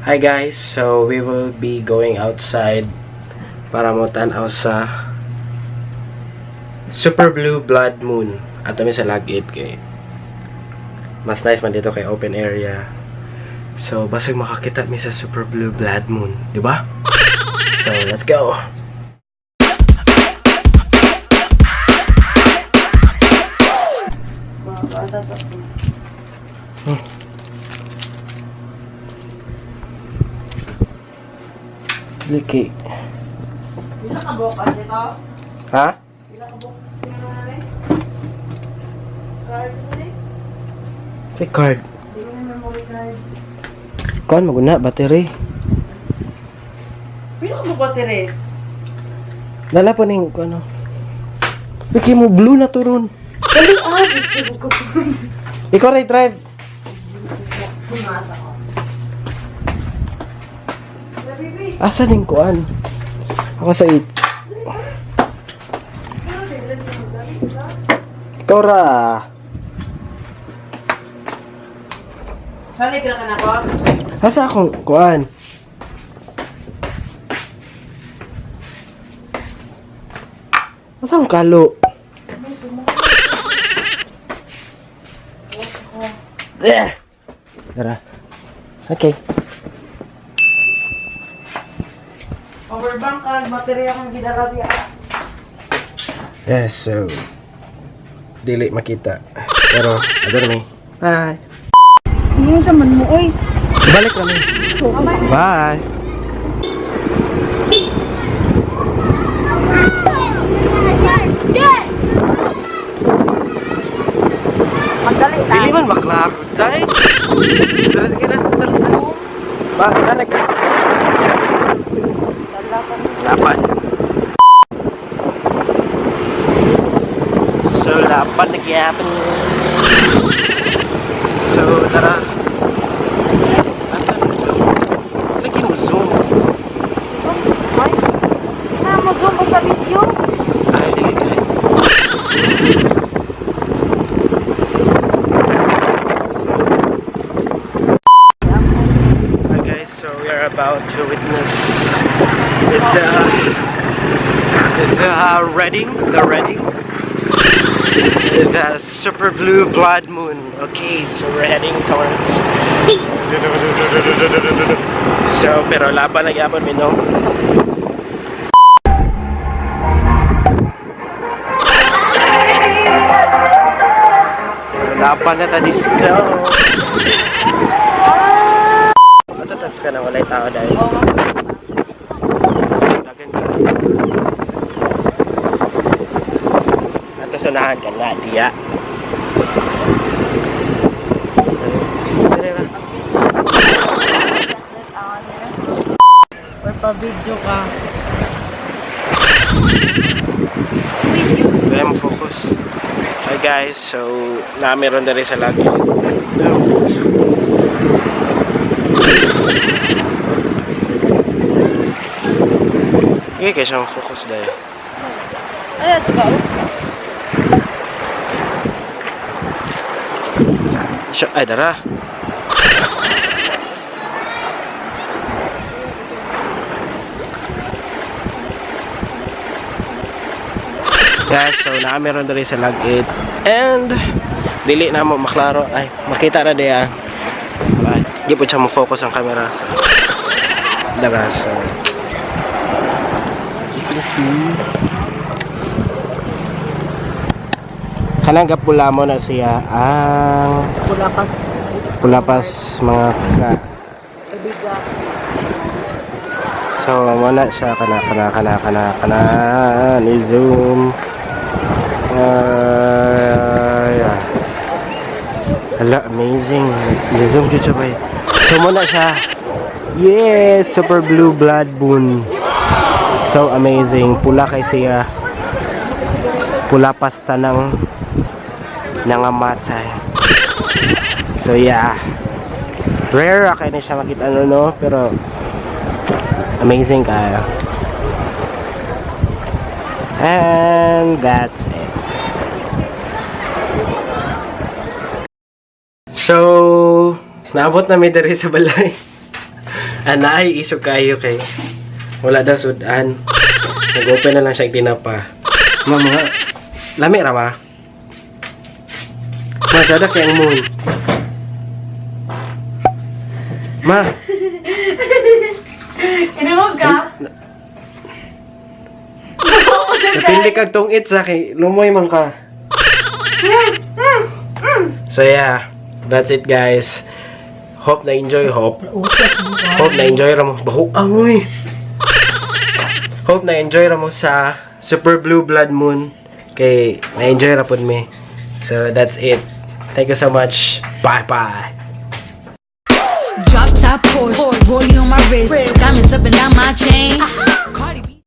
Hi guys, so we will be going outside para mo tan-aw sa Super Blue Blood Moon. Ato mi sa Lagit kay mas nice man dito kay open area. So basig makakita mi sa Super Blue Blood Moon, di ba? So let's go. Liki. Pila ka buok dito? Ha? Pila ka buok sino na rin? Card sa ni? Si card. Di ko na memory card. Kuan maguna battery. Pila ka buok battery? Lala po ning kuno. Liki mo blue na turon. Dali ah, gusto ko. Ikaw ray drive. Pumasa ko. Baby. Asa ning kuan? Ako sa it. Ikaw ra. Balik ra ka na ko. Asa akong kuan? Asa akong kalo? Eh. Tara. Okay. Power bank ka, battery akong gidala diya. Yes, so dili makita. Pero ano na may. Bye. Yung sa man mo oy. Balik kami. Bye. Magdali ta. Dili man maklaro, chay. Tara, sige na. Tara. Ba, balik ka. Laban. So, laban na gyapon. So, tara. Asa na zoom? Lagi mo zoom. Ay. Na mo zoom sa video. Ay, dili dili. So, hi guys, so we are about to witness the reading, the super blue blood moon. Okay, so we're heading towards. So, pero laban na gyapon mi, no? Pero laban na ta disco. Ato tas ka na walay tao dahil. So, dagan ka. Ato sunahan ka na, diya. Dere ra. Or pa-video ka. Kaya mo focus. Hi guys, so nameron diri sa lagi. No. Okay, kaya siyang focus dahil. Ano sa kao? Siya, ay, dara. Guys, so nameron diri sa Lagit. And dili na mo maklaro, ay makita ra diya. Ay, di po siya mo focus ang camera. Dara, so you can see. Kanang gapula mo na siya ang Pulapas. Pulapas mga ka. Tubiga. So wala siya kana kana kana kana kana ni zoom. Ay, ah. Hala, amazing. Ni zoom jud siya bay. So muna siya. Yes, super blue blood moon. So amazing. Pula kay siya. Pula pasta ng nangamatay. So yeah. Rare ra kay na siya makita no, no, pero amazing kayo. And that's it. So, naabot na mi diri sa balay. Anay, isog kayo kay wala daw sudan. Nag-open na lang siya tinapa. Ma, mga lami ra ba? Ma, sada kay ang moon. Ma, Inuwag ka? Napili kag tungit sa kay lumoy man ka. So yeah, that's it, guys. Hope na enjoy hope. Hope na enjoy ra mo. Baho amoy. Hope na enjoy ra mo sa Super Blue Blood Moon kay na enjoy ra pud mi. So that's it. Thank you so much. Bye bye. Drop top Porsche, rollie on my wrist, diamonds up and down my chain. Cardi B.